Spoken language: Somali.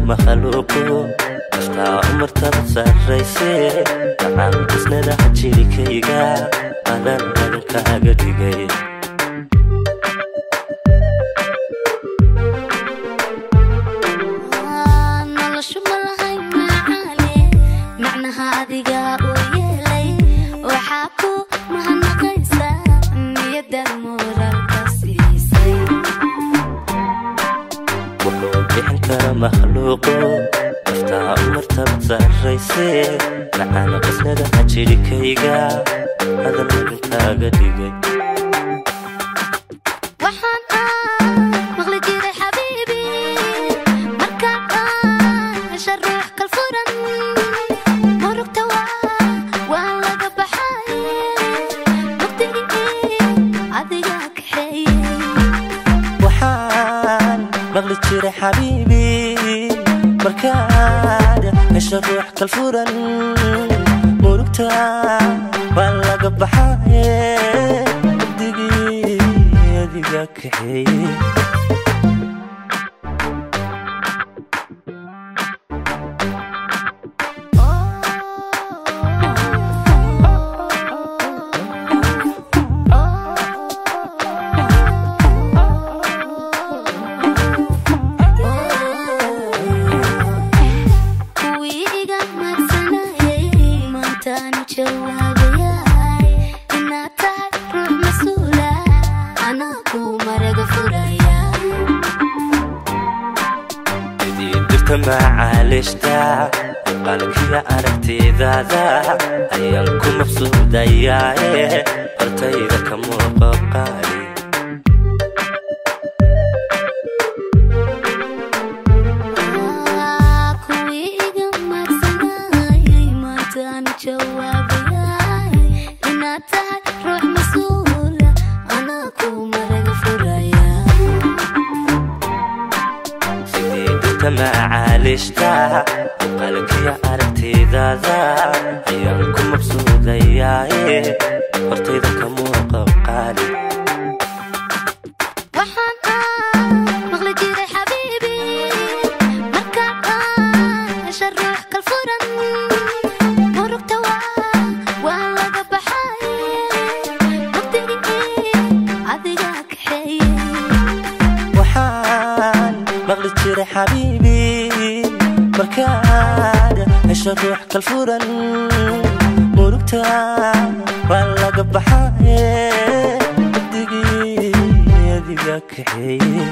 Makhluuqo naftaa u martabad sarrayse, gacan qasnadaha jirikayga adan madankaaga dhigay. Noloshu ma lahay macaane, macnaha adiga u yeelay. Waxaa ku mahadnaqaysaa niyadda moraalka siisay. Wuxuu bixin kara makhluuqo naftaa u martabad sarrayse, gacan qasnadaha jirikayga adan madankaaga dhigay. Waxaan aan maqli jiray xabiibi, markaad hesha ruux kalfuran, murugta waa laga baxaye, mugdigii adiga kaxeeye. Waxaan maqli jiray xabiibi, markaad hesho ruux kalfuran, murugta waa laga baxaye, mugdigii adiga kaxeeye. Kuwii iga mahadsanayay maantaanu jawaabayay, inaad tahay ruux mas-uula anaa kuu maraga furaya. Sidii dirta macaalishta, muuqaalkiya aragtidaada ayaan ku mabsuudayaaye, hortayda ka muuqo qaali. Kuwii iga mahadsanayay maantaanu jawaabayay, inaad tahay ruux mas-uula anaa kuu maraga furaya. Sidii dirta macaalishta, muuqaalkiya aragtidaada ayaan ku mabsuudayaaye, hortayda ka muuqo qaali. Waxaan aan maqli jiray xabiibi, markaad hesha ruux kalfuran, murugta waa laga baxaye, mugdigii adiga kaxeeye. Waxaan maqli jiray xabiibi, markaad hesho ruux kalfuran, murugta waa laga baxaye, mugdigii adiga kaxeeye.